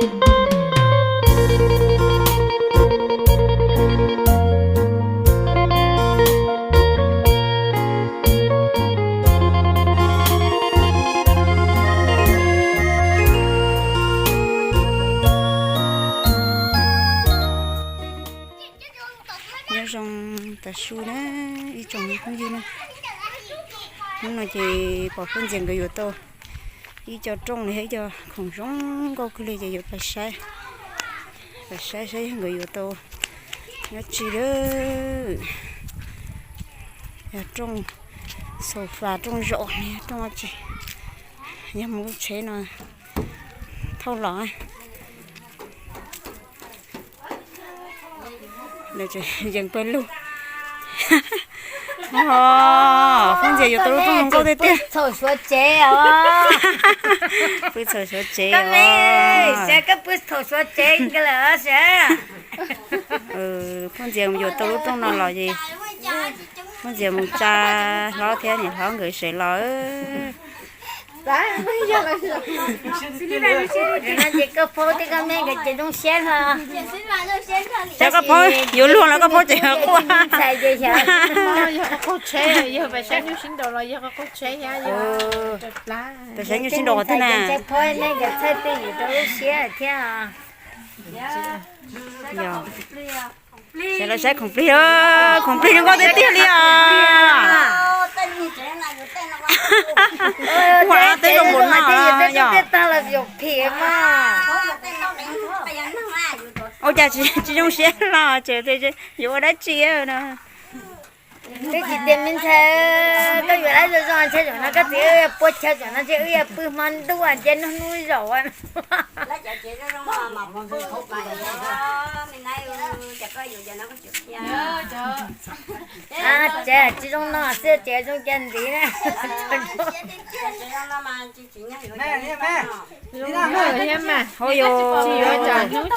Nyob zoo tas su na ib tsoom phooj ywg na. Hnub no ces pom Phooj Ntxias nkawd yuav tau ib co rooj li thiab ib co khoom zoo nkauj kawg li ces yuav pais saib, pais saib saib yog nkawd yuav tau dab tsi lawm. Yog rooj sofa, rooj zaum, rooj dab tsi. Yog mus lub tsheb no thauj los. Yees pawg lug. Phooj Ntxias yuav tau lub rooj zoo nkauj tiag tiag. Txhaum Suav tsev os. Pw txhaum Suav tsev os. Koj pw txhaum Suav tsev lawm os. Phooj Ntxias yuav tau lub rooj no los es Phooj Ntxias mus tsa hlob thiab niam hlob nkawd sawv los. Ces koj phaub thiab koj me nkawd ces zoo siab hlo. Cov koj phaub yuav luag los koj phaub tseem quaj. Yog koj qaug tsheb, yog pais saib nyuj sib nraus los yog koj qaug tsheb thiab yog pais saib nyuj sib nraus thiab na. Phaub me nkawd txhawj twj ywm rau lub siab thiab. Yog, sawv los saib khoom plig, khoom plig zoo nkauj tiag tiag li os. Ua teb zoo npaum no yog. Ua cas tsis zoo siab los tseem yuav ua dab tsi no. Twb tsis tias me ntxhais, koj yuav lawv zoo zoo ntshe zaum no koj txiv wb yuav pua chaw, zaum no ntshe wb yuav pw hmo ntuj ntshe nug hnub zaum. Tsev tsis zoo no xwb, tsev zoo cas ntxiv na. Hauv yus tsis yuav tsam hnub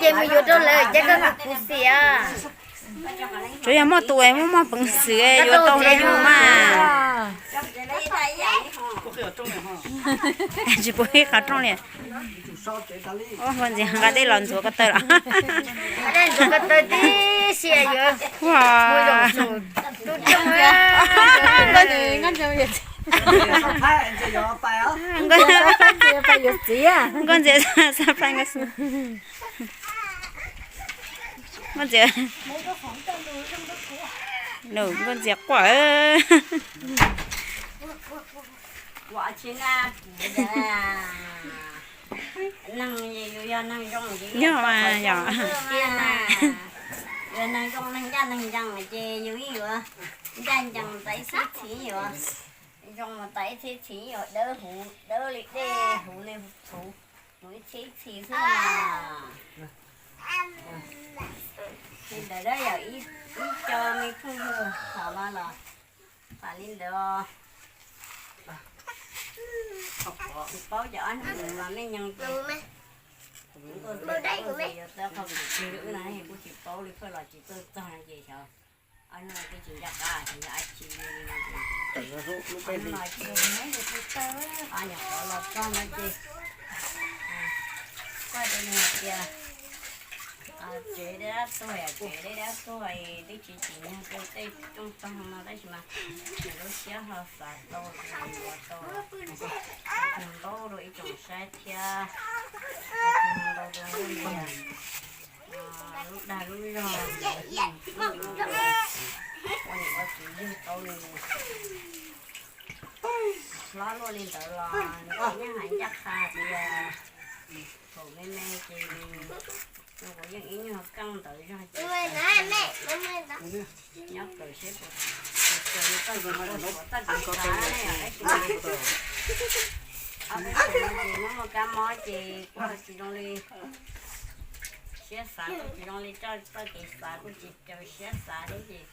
ces mus yuav rau lawv ces koj kuv xiam. Tsuas yog muaj tus es muaj muaj peev xwm yuav tau rau yus mas. Tsis pub ib qhov rooj li. Ua ntxiv nqa dej los ntxuav ko taw los. Ntxuav ko taw tib si yuav mus zaum saum tus rooj. Nkauj Ntxias surprise nkauj xwb. Nkauj Ntxias, nkauj Ntxias quaj. Neeg yus yog neeg zoo ces yog yog neeg zoo neeg ncaj neeg ncees ces yus yeej yuav ncaj ncees tas ib txhis txhiv yuav zoo tas ib txhis txhiv yuav dawb huv dawb li dej huv li txhuv, mus ib txhis ib txhis xwb. Li ntawd yog ib co me phooj ywg thaum no los tas li ntawd. Tsis paub cov ob hnub ntawd mas me nyoog ces kuj tau qhov kwv tij wb no kuj tsis paub li, pheej los tsis txawj txog no ces xyov ob hnub no twb tsis nco qab xyov yog dab tsi li no ces ob nyuam qhuav los txog no ces kuj hais tias tsev deb dab tuag, tsev deb dab tuag twb tsis tsim nyog rau tej rooj tog no tab sis mas lub siab ho xav tau yuav tau, tus ntaub rau ib tsoom saib thiab, tus ntaub rau lub dag lub zog, ua niam ua txiv yug tau nws hlob luaj li ntawd los nws yeej hais ncaj qha tias thaum me me ces nws kuj yeej ib nyuag keej ntawd zog ces nyob kawm seb puas, puas kawm li koj txiv ua suav txoj kev xav na yom, tab sis mas ob peb xeem no ces muaj muaj kab mob ces kuj tsis zoo li siab xav, kuj tsis zoo li txoj kev xav, kuj tsis raws siab xav thiab ces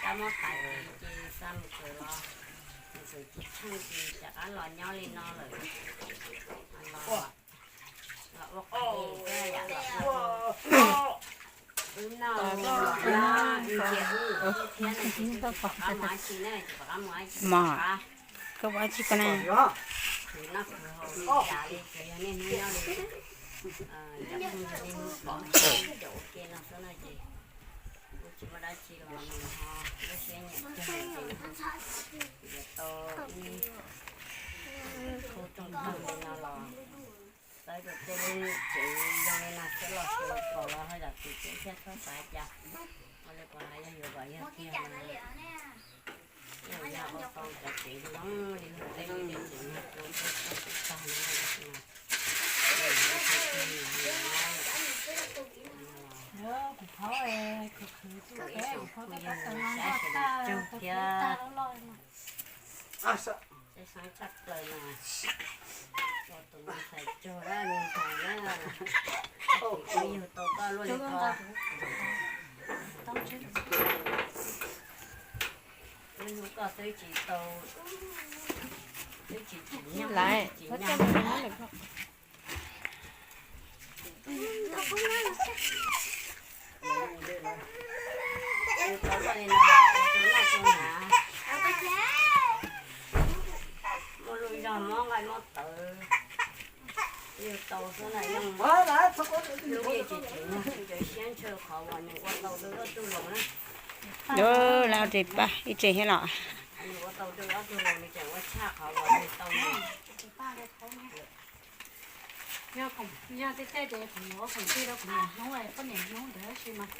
kab mob qhav ces xa mus kawm los mus kawm tsis tsheej ces rov qab los nyob li no lawm. Los ua qhev, wb noj los nyob ntsia wb thiab no ces kuj tsis pom qab mus dab tsi na, tsis pom qab mus dab tsi, pom qab, koj ua dab tsi ko na? Noj khwv haus li cas li, tsuas yog niaj hnub nyob li, cov phooj ywg niaj hnub pom caum ua ke no xwb no ces kuj tsis muaj dab tsi los mus ho lub siab nyiam kawg ces yuav tau ib khub rooj kawg li no los txawb rau tej lub tsev zoo li no xwb los xyov pom los ho yam tsis tseeb thiab txhob xav cas. Ua li puas hais yog yuav kom yog kiag no. Yog ua tau cov tsev zoo li tej lub tsev nyuag tu tub tub tag no. Kuv qhov khwv khwv tuaj peb kuv qhov tej kab taws no noj tag tau tub tag loj loj no. Tshaj plaws mas ua tus me ntxhais tsaug na, me ntxhais na, ib yug tau koj luaj li ko. Ib hnub koj twb tsis tau, twb tsis tsim nyog, twb tsis nyog. Muaj lub zog mob nqaij mob tawv, yug tau xwb na, yeej lub yeej tsis tsim nyog, tsis tsis siab ntshaw qhov uas nws ua tau rau ob tug laus na. Lawv ua tsev pab ib tsev thiab los. Nws ua tau rau ob tug laus, nws tseem ua tshaj qhov uas nws tau. Yog tej tej ces kuv yuav khoom tij rau kuv niam hnub, poj niam hnub ntawd tab sis mas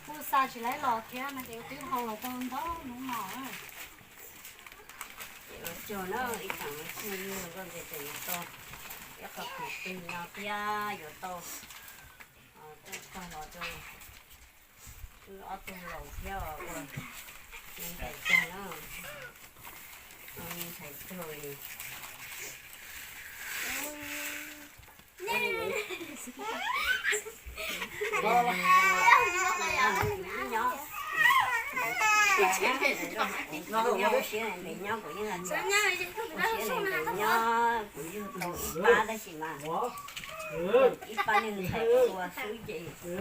kuj xa tsis laib los thiab no ces twb hau los tau ntau hnub no. Ces ua tsaug na ib tsoom phooj ywg, koj ntes tseem yuav tau ib qho khoom plig no thiab yuav tau tau tag los rau wb ob tug laus thiab ua me ntxhais tsaug na, ua me ntxhais tsaug li. Nyob kuv yeej, kuv yug tau ib pab tab sis mas ib pab niag ntxhais ua xwb ces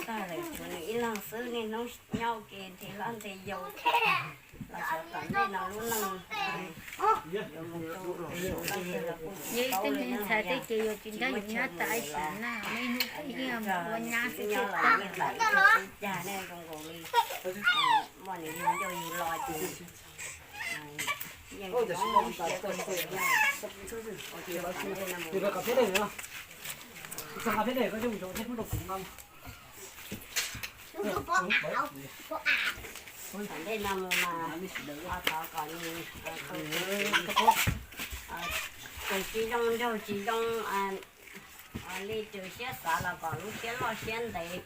tag lawm, tshuav nws ib leeg xwb, niaj hnub nyob ua ke nrhiav hlob nrhiav yau los xyov tom ntej no lub neej yuav mus rau. Yog ib tug me ntxhais tej ces yus tsis nrog yus nyob tas ib sim na, niaj hnub twb yeej mus ua nyab xwb ces tag. Cas nej zoo nkaus li muaj nws yug ncauj yug lo ces yeej ua Tom ntej no mus mas thov kom nws tus tsis zoo nraug tsis zoo li, tus siab xav los kom lub siab loj siab ntev,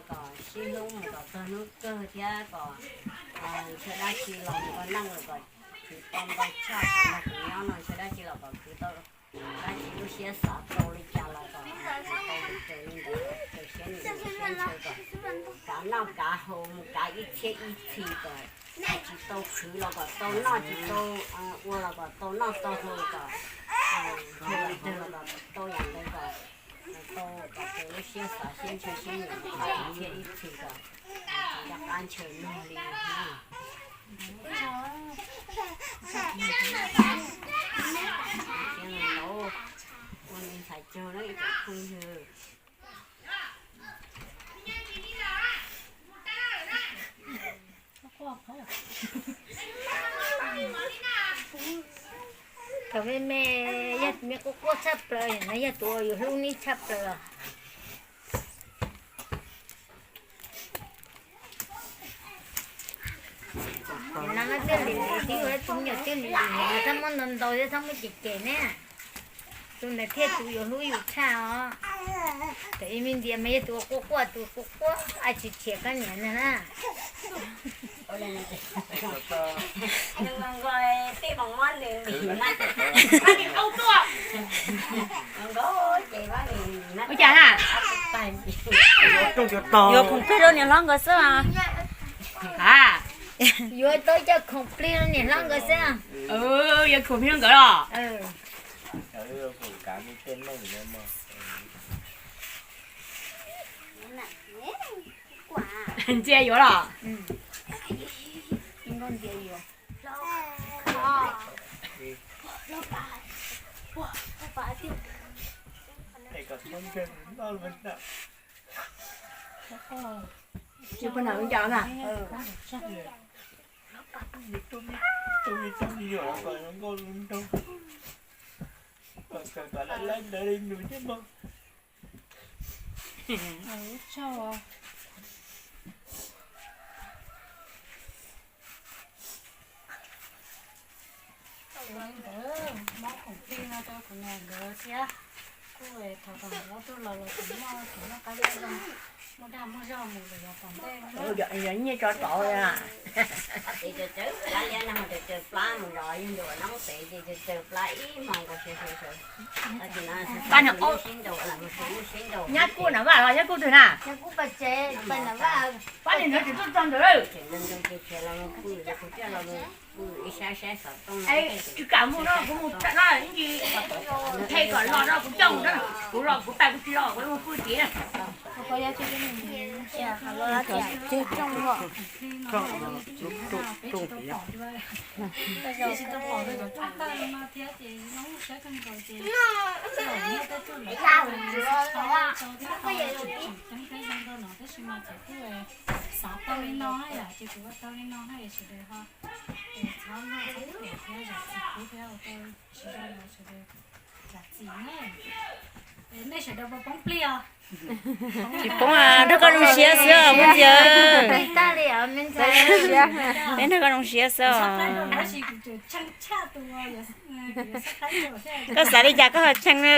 kom sib hlub mus kom txog hnub kawg thiab kom ntshe dab tsi los mus ua neej los kom khwv tau ntau tshaj qhov no kuv nyob no, ntshe dab tsi los kom khwv tau, dab tsi lub siab xav tau li cas los kom khwv tau li cas li ntawd, tus siab ntev siab ntshaw kom kav noj kav haus mus kav ib txhiab ib txhis kom tsis tau khwv los kom tau noj, tsis tau ua los kom tau noj tau haus, kom ua twg los kom tau yam ntawd kom tau, kom tus lub siab xav siab ntshaw siab nyiam ib txhiab ib txhis kom tsis nco qab ntshaw luag li. Ua me ntxhais tsaug na ib tsoom phooj ywg. Thaum me me yog tus me quaj quaj tshaj plaws no yog tus uas yus hlub neb tshaj plaws los. Nim no twb lim lim, twb yog tus me nyuam twb lim lim, txhob muab ntau ntau thiab txhob muab cem cem ne. Tus ntawd thiaj tus yuav hlub yus tshaj os. Thaum ib me ntias mas yog tus quaj quaj, tus quaj quaj, ai tsis tshiam koj niam ntag na. Ua cas na? Yuav khoom plig rau niam hlob nkawd xwb mas. A, yuav tau coj khoom plig rau niam hlob nkawd xwb. Yuav khoom plig rau nkawd los? Ntsia yuav los? Nkauj ntsia yuav. Tsis pom nws nco na. Ntawd muab khoom plig no rau kuv niam nkawd thiab. Kuj thov kom ob tug los los tseem muaj kev noj qab nyob zoo, muaj dag muaj zog mus lawm yav tom ntej. Yog nyiaj tso tod. Plab liab no, plab mus zov yeej ntuas noob pem ces tsawg plab ib hmo nkaus sawv sawv sawv. Nyab Kuj Nam Vaj los Nyab Kuj twg na? Pab li ntawd tsis tuaj txog ntawd lawm. Tsis kam mus no, kuv mus no ib ntsis, them kom los no kuv coj mus, kuv los kuv pais kuv tsis los kuv mus pw tid. Ceg rooj. Tsis tau pom tus cov rooj tawj no thiab ces zoo siab kawg nkaus ces tsis pom nyiaj tej tug lawv tau tsis tau tseem ceeb peb zoo rau no tab sis mas thaum twg xav tau li no yom ces kuv ua tau li no na sawv daws ho txhob luag txhob thuam thiab zam txim pub thiab ua tau tsis zoo los sawv daws zam txim na. Nej sawv daw poob plig os. Tsis poob, nrog koj zoo siab xwb os me ntxhais. Peb nrog koj zoo siab xwb os. Koj xav li cas koj ho tshee na.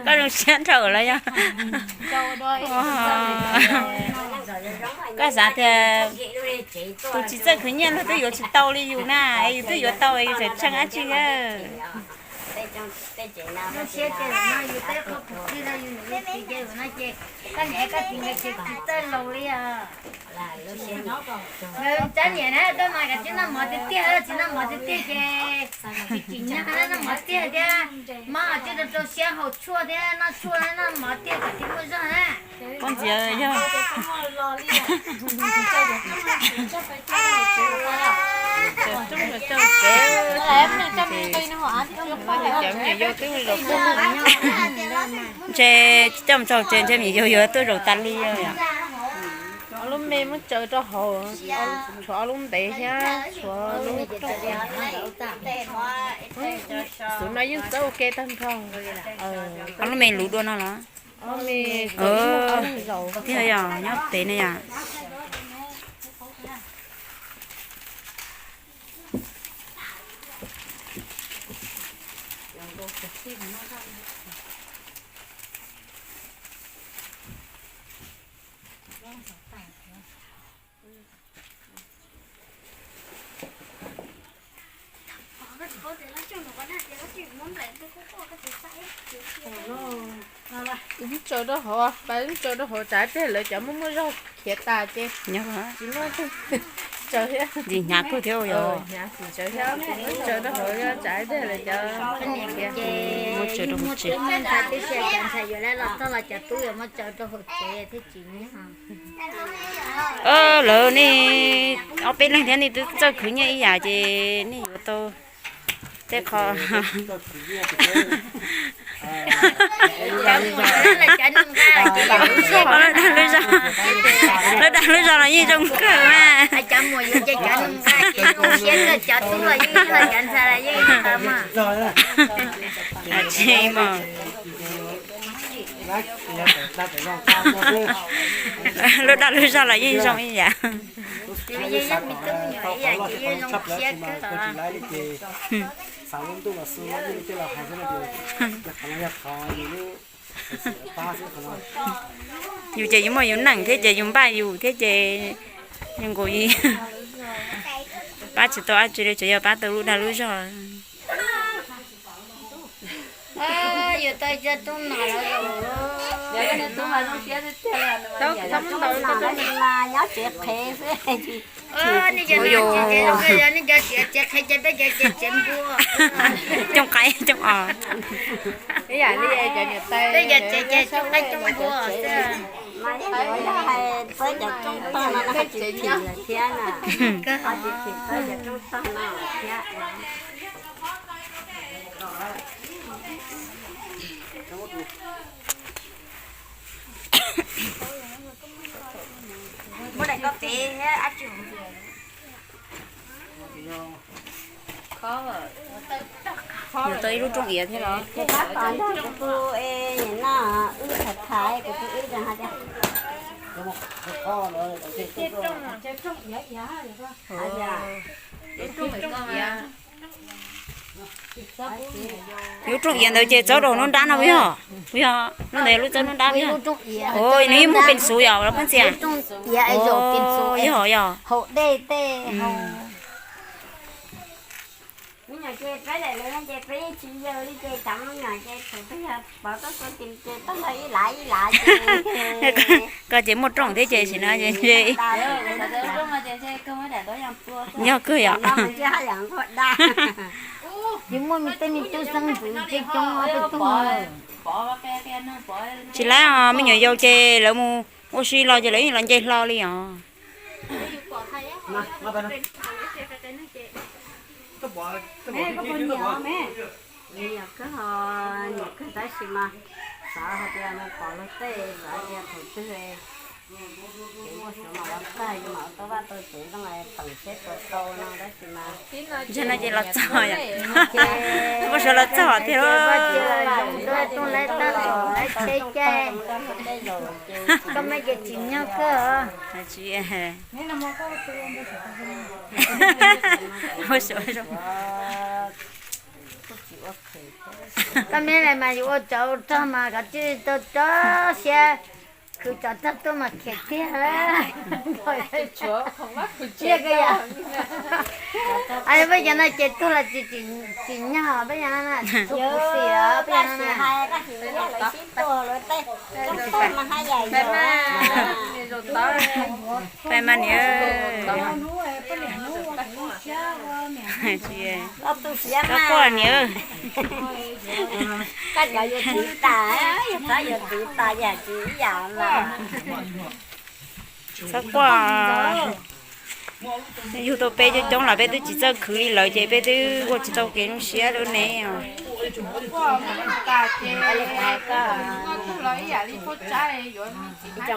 Koj zoo siab nrho lawm yog. Koj xav tias tus tsis txawj khwv nyiaj luag twb yuav tsis tau li yus na, yus twb yuav tau yus tseem tshee dab tsi. Lub siab ces no yus peb qhov pum plig no yus niam yus txiv ces no ces koj niam koj txiv nkawd ces tsis txawj laus li os. Nkawd txawj niam na, tuaj mas kav tsij noj mov tiag tiag, tsis noj mov tiag tiag ces tsis tsim nyog noj mov tiag thiab. Mov tsis rau rau siab haus tshuaj thiab noj tshuaj noj mov tiag kom thiaj muaj zog na. Koj ntxiv yog ntshe coj mus txog tsev ntshe me nyuam yaus yuav tuaj zaum tas li. Ob lub me muab tsaws rau hauv, tshuav ob lub ntev thiab tshuav lub rooj. Xwb no yeej txawj ua ke tag nrho. Ob lub me luv dua no los? Tiag yog nyob pem ne yom. Wb tsaws rau hauv, pab wb tsaws rau hauv tsam tiag lawv cov muaj muaj zog khiav tas ces tsis muaj tsaws thiab. Ntxim hnyav kawg thiab yog. Hnyav tsis tsaws thiab, tsaws rau hauv tsam tiag lawv cov muaj khiav. Muab tsaws rau hauv tsev. Lawv nej ob peb leeg thiab nej twb txawj khwv nyiaj ib yam ces nej yuav tau tej qho. Lawv dag lub zog, lawv dag lub zog los yeej zoo kawg mas. Tsis mas, lub dag lub zog los yeej zoo ib yam. Yus ces yus muaj yus neej thiab ces yus npaj yus thiab ces yus nkaus pab tsis tau dab tsi li, tsuas yog pab tau lub dag lub zog. Yus tau cov tub nom lawm. Nyob tsev qhev xwb. Nej cov txiv tsev qhev ces peb cov txiv tsev npua. Cooj qaib cooj os. Peb cov txiv tsev cooj qaib cooj npua xwb. Peb cov cooj tog no tsis phim lawm thiab na. Tsis phim peb cov cooj tog no thiab. Peb ab tsi. Yog tau ib lub rooj iav thiab los. Tab tom nrog kuv tus es nim no wb tham tham kuv tus wb hais tias lub rooj iav ntawd ces txawb rau nruab nrab no puas yog? Puas yog lub ntawd lub txawb nruab nrab puas yog? Nws yeej muaj pees xuv yom los phob ntxias? Yog yog. Koj ces muaj rooj thiab ces sim no yog kawg yom. Tsis laib os, me nyuam yaus ces lawv mus ua si los ces lawv yeej los nce hlo li os. Tab sis mas xav hais tias mus pom luag tej, xav tias thaum twg ces muaj suav mam los txog, mam tau vaj tau tsev zoo, teem siab tau tau no tab sis mas. Ntshai no ces los txog yom. Muaj suav los txog thiab. Koj mas ces tsim nyog kawg. Koj me lawm mas yuav ua tsov rog mas kav tsij tau tso siab, khwv tsov rog tuaj mas khiav tiag. Peb cov no ces tuag los tsis tsim nyog, peb cov no na, tsis tshua khuv xim os, peb cov no na. Peb mas niam, koj quaj niam. Koj cov yuav txiv tas, yog txhob yuav txiv tas yam tsis ib yam mas. Txhob quaj. Yug tau peb coob coob los peb twb tsis txawj khwv li lawv ces peb twb ua tsis tau kev zoo siab lub ne os. Ib qho los ib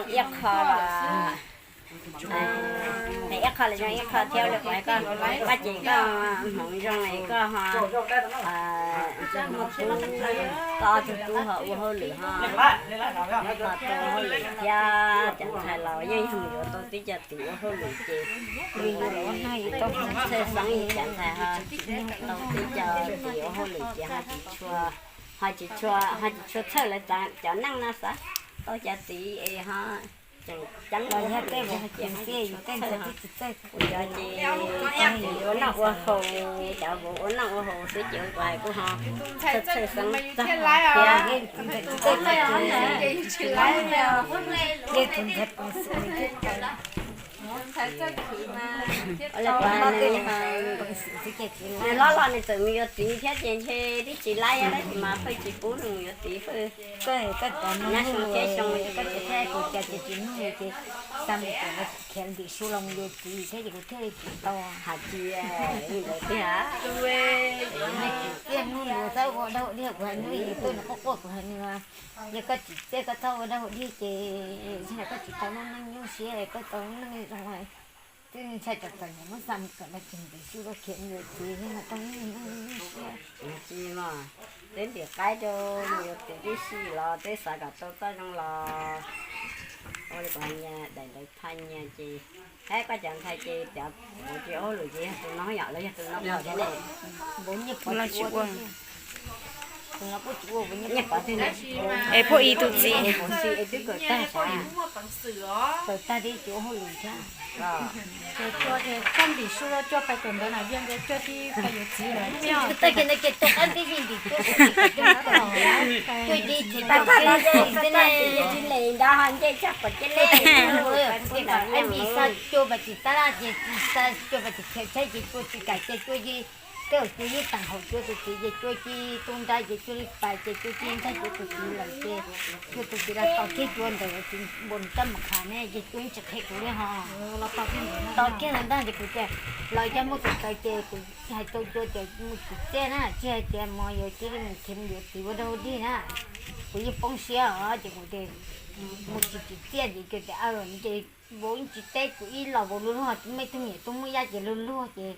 qho los zoo ib qho thiab, lawv kuv hais koj, Paj Ces koj hmoov zoo es koj ho muaj tub, koj ob tug tub ho ua hauj lwm ho, koj tau ua hauj lwm thiab cov ntxhais los yeej yog mus yuav tau tib co txiv ua hauj lwm ces txhawj xeeb li cov ntxhais ho tau tib co txiv ua hauj lwm ces ho tsis tshua, ho tsis tshua, ho tsis tshua txhawj lawv cov neej no xav tau cov txiv es ho tseem ceeb los yog tej vauv txiv xwb, yus tej ntxhais tsis txawj. Kuv cov ces ua noj ua haus, cov vauv ua noj ua haus xwb ces ua kuv hais kuj ho txhawj txhawj xeeb txog thiab. Ua li kuv hais, nws loj los nws txawm mus yuav txiv thiab ces ntshe twb tsis laib tab sis mas pheej tsis pub nws mus yuav txiv pheej. Koj, koj cov nug nug, koj cov thiab kuv cov ces tsis nug ces xa mus kom khiav ntim su los mus yuav txiv thiab ces kuv thiaj li tsis tau. Hais tias ntawd tiag, nws tsis tiag nug nws txawj ua dog ua dig, kuv hais nws tuaj nws quaj quaj kuv hais nws, yog koj tsis txawj koj txhob ua dog ua dig ces tsis yog koj tsis tau lub neej nyuaj siab, koj tau lub neej zoo. Twb ntshai tsam txom nyem muab xa mus kom los tsis ntim su los khiav mus yuav txiv thiab no tau lub neej nyuaj siab. Tsis mas, twb ntim qaib rau mus yuav txiv tib si los twb xav kom tau txoj zoo los ua li kuv hais, daim ntawd phaj nyias ces, hab koj cov ntxhais ces cov vauv tsis ua hauj lwm ces yog tus no yom, los yog tus no pom thiab ne. Nyiaj pov twg ne? Es puab ib tug txiv es twb kawm tag sav, kawm tag tib tsis ua hauj lwm thiab. Ces cua ces koj ntim su los cua pais kawm ntawv na, Vias nkawd cua tib pais yuav txiv lawm. Tag kis ntawd ces tua qab tib si ntim cua, cua tib tsis tau txiv xwb ne. Tsis le ntawd ho ncej tshaj pom cia le. Ntim xa cua pais tsis tab laj ces tsis xa cua pais tsis khiav tshaib ces cua tsis kam ces cua ci, tej zaum cua yeej teem haum cua tus txiv ces cua ci tu nra ces cua li pais ces cua ci ntag cua tus txiv lawm ces cua tus txiv los tos kiag cua ntawd tsis npaum nws coj mus qhav ne ces cua yeej tsis qhia kuv li ho. Tos kiag ntag ces kuv tias los coj muaj tus tawv ces kuv hais tau cua tias mus tsis txiaj na, tsis hais tias mus yuav txiv li mus khiav mus yuav txiv ua dog ua dig na, kuv yeej poob siab os ces kuv tias Mus tsis tsim txiaj ces, ces, ces vauv tsis teb kuv ib los vauv luag luag, mej tug niam tub muaj yaj ces luag luag ces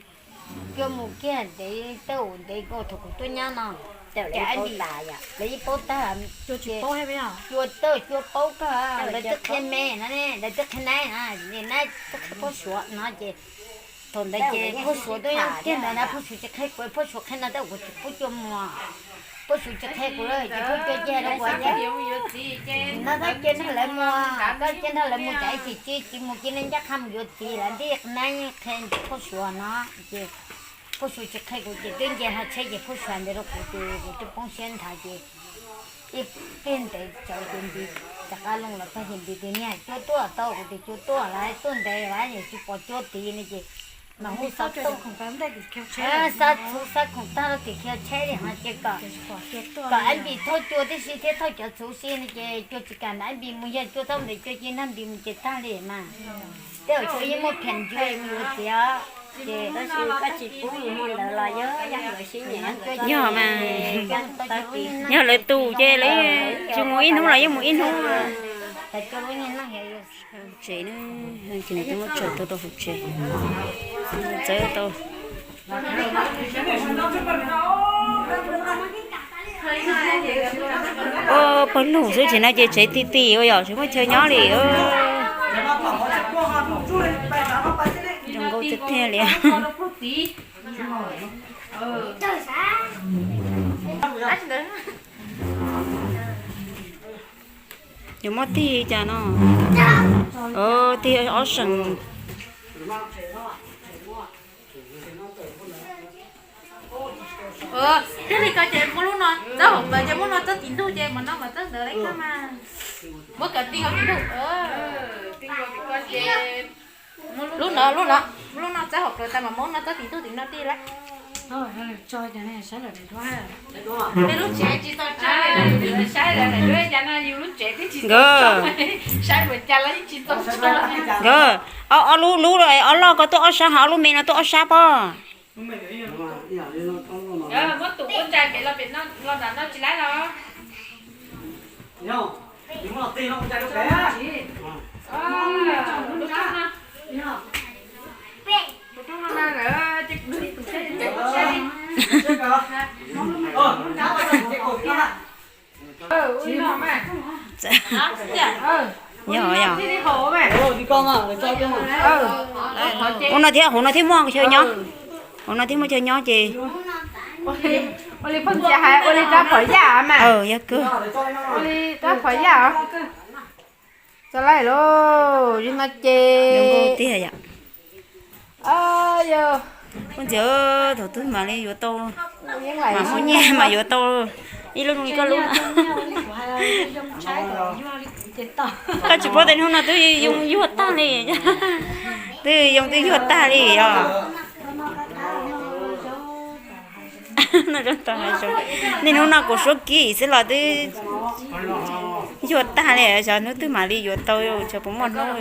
cua mus kiag ntev, tej zaum ntev nkaus thaum kuv tuaj nyob no. Ces lawv yeej paub tag, cua tawj cua paub kawg, lawv twb qhia me no ne, lawv twb qhia nab, nab twb qhia phob suav no ces thaum ntawd ces phob suav twb yeej tiag ntawd na, phob suav tsis qhia kuv, phob suav qhia no tej zaum kuv tsis pub cua mus. Phob suav tsis qhia kuv lawm ces phob cua ces rau kuv ces no tab cia nrog lawv mus, tab cia nrog lawv mus tsam ib tsis tsis mus cia nej ncaj qha mus yuav txiv lawv ntij nab qhia phob suav no ces phob suav tsis qhia kuv ces twb nce hlo tsheb ces phob suav ntawd rau kuv ces kuv twb poob siab nthav ces ib pliag ntev tsawv ces nti rov qab los tag ces nti tias niag cua tuaj tau, kuv tias cua tuaj lawm, tuaj ntev lawm, tsis pom cua tid no ces mas hu xov tooj, xab txhuv xab khoom tag rau tim khiav tsheb li no ces kom, kom Ab Npis thauj cua tib si thiab thauj cov txhuv si no ces cua tsis kam ntawm Ab Npis mus, yog cua tau ntawm cua ces nrog Npis mus ces tag li mas. Tej zaum cua yeej muaj pham ncua mus yuav txiv ces tab sis koj tsis pub mus hmo ntawd los yog yog nkawd sib nyiam, yog mas, yog lawv tus ces lawv tsis mus ib hnub los yeej mus ib hnub. Tsev, ces nws twb muab tsaws tuaj rau hauv tsev, txawb tau. Ua pawg lug xwb ces no ces tsev ti ti ua yom, tsis muaj chaw nyob li. Zoo nkauj tiag tiag li. Yuav muab tig cas no? Tig ob seem. Thiaj li ko ces muab lub no txawb hauv plaws ces muab no txawb tim ntug ces mas no mas txawb ntawd lawm koj mas. Muab kom ti nkaus tim ntug. Lub no, lub no, lub no txawb hauv plaws tas mas muab no txawb tim ntug tim no tij lawm. Nkawd, nkawd, ob, ob lub, lub ob loj ko tuaj ob sab, ho ob lub me no tuaj ob sab pob. Yog, yog. Ua no thiab, hauv no thiab muaj chaw nyob. Hauv no thiab muaj chaw nyob ces. Ua li phooj ywg hais, ua li rab phom yaj mas. Yog kawg. Ua li rab phom yaj. Txog lawm lauj, zoo no ces. Tiag yom. Yog. Koj ntxiv, thaum twg mam li yuav tau, mam muaj nyiaj mas yuav tau ib lub zoo li koj lub. Koj tsis paub tias hnub no twb yoo yuag tag li. Twb yoo twb yuag tag li os. Niaj hnub no kuv suab kis xwb los twb yuag tag li, xyov hnub twg mam li yuav tau, xyov puas muaj hnub.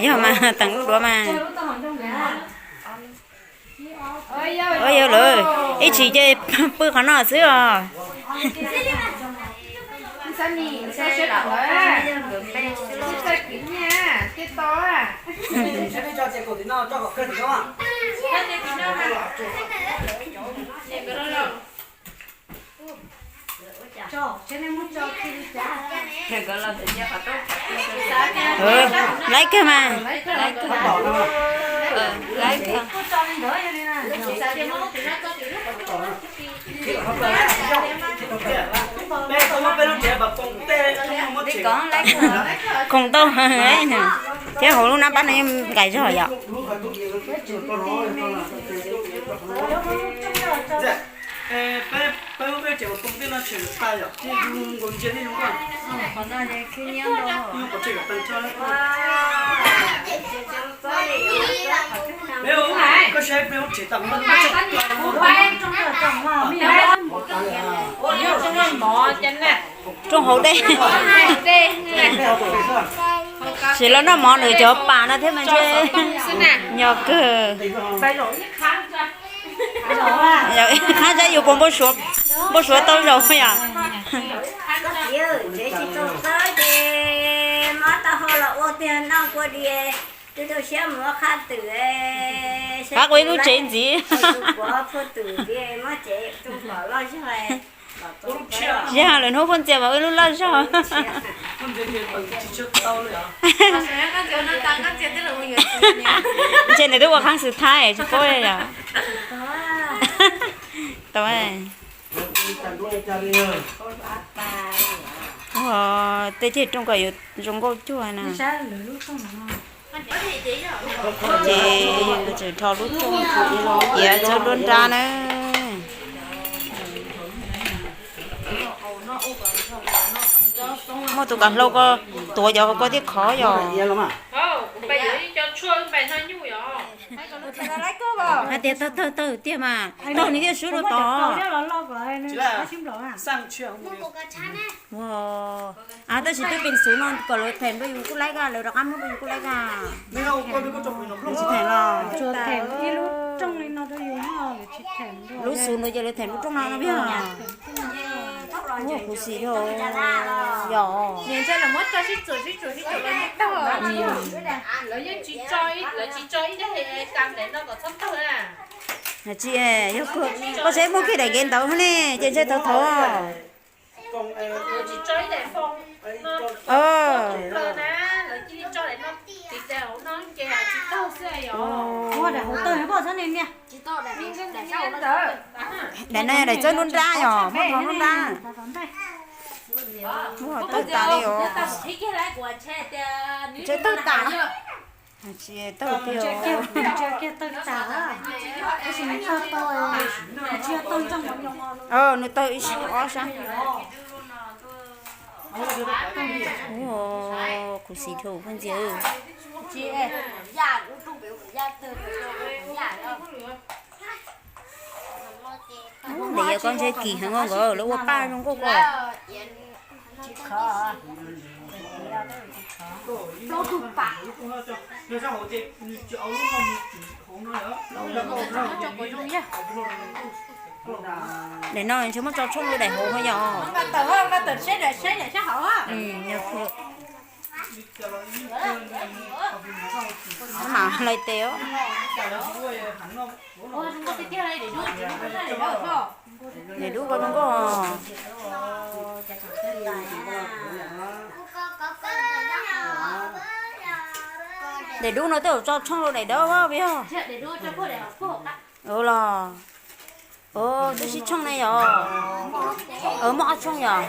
Yog mas, teem lub duav mas. Yog lawm, ib tsis ces pw qhov no xwb os. Laib kawg mas. Laib kawg. Khoom tau, thiab hauv lub nab pab no yeej nqaim zog yom. Rooj hauv dej. Tsis los noj mov nws cov pas no thiab mas ntshe nyo kawg. Qhab saib yus puas npau suav tau zaum yom. Qhab ua ib lub tsev ntxiv. Zeb lawv hnub phooj ntxias mas ua ib lub loj zog. Ntshe nws twb ua qhab xwm thaib tsis paub yom. Tau. Ua tej ceg rooj kom yuav zoo nkauj cuag na. Ces yus tseem rho lub rooj, tiav txog nruab nrab na. Muaj tus kav hlau ko tuav cov ko thiaj khov yom. Hais tias tawg tawg tawg tiag mas tawg nws thiaj sub rau tod. Ua, tab sis twb pes xwv no kom lawv them rau yus kuj laib kag, lawv rov qab muab rau yus kuj laib kag. Tsis them los? Lub xwv no ces lawv them lub rooj no no peb. Ua khuv xim yom. Tsis, yog koj saib muaj kiag daim kev ntawd ne ces ntshe tau thov. Daim no yog daim txawb nruab nrab yom, muab rho nruab nrab. Muab tawg tas li os. Tseem tawg tas. Tsis tawg tiag. Nws tawg ib sab ob sab. Ua khuv xim dhau phooj ywg. Ntawm yawg ko ntshe kim heev nkaus, lawv ua paj zoo nkauj ko. Daim no ntshe muab tso tshooj rau daim hauv no yom. Mas hlais tes os. Daim dub ko zoo nkauj. Daim dub no twb tso tshooj rau daim dawb peb os. Los, twb sib tshooj ne yom. Muaj ob tshooj yom.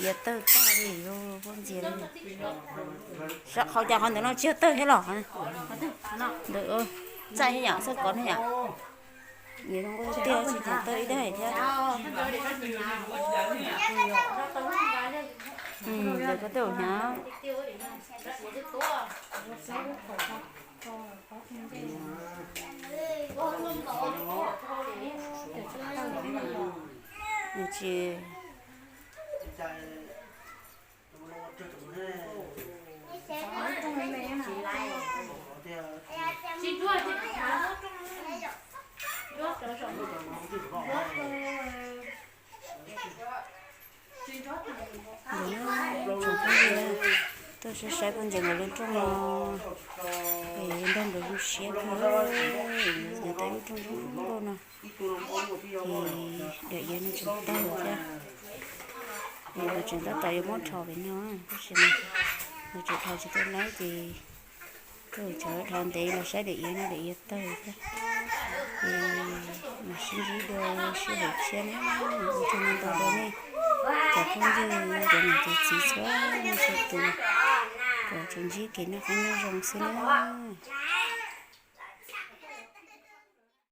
Iav tawg tag li, phooj ywg. Qhov cas qhov ntawd no tsis yog tawg thiab los? Ntawm txaij thiab yom, xab kov thiab yom. Tiag tsis tawg ib daim thiab. Ntawm ko tej hnyav. Tsis Tuaj saib saib phooj ywg nkawd lub rooj no, nrog nkawd zoo siab kawg, nkawd tau lub rooj zoo nkauj no. Ces daim iav no tseem tawg thiab, es nkawd tseem tab tom yuav muab rho pem no, tab sis nkawd tseem rho tsis tau laib ces koj tseem rho ntev los saib daim iav no daim iav tawg thiab. Ces mam sib ntsib dua sij hawm tshiab na, ua tsaug ntau ntau rau nej cov phooj ywg cov niam cov txiv txhua leej txhua tus, kom tsuas ntsib kev noj qab nyob zoo xwb na.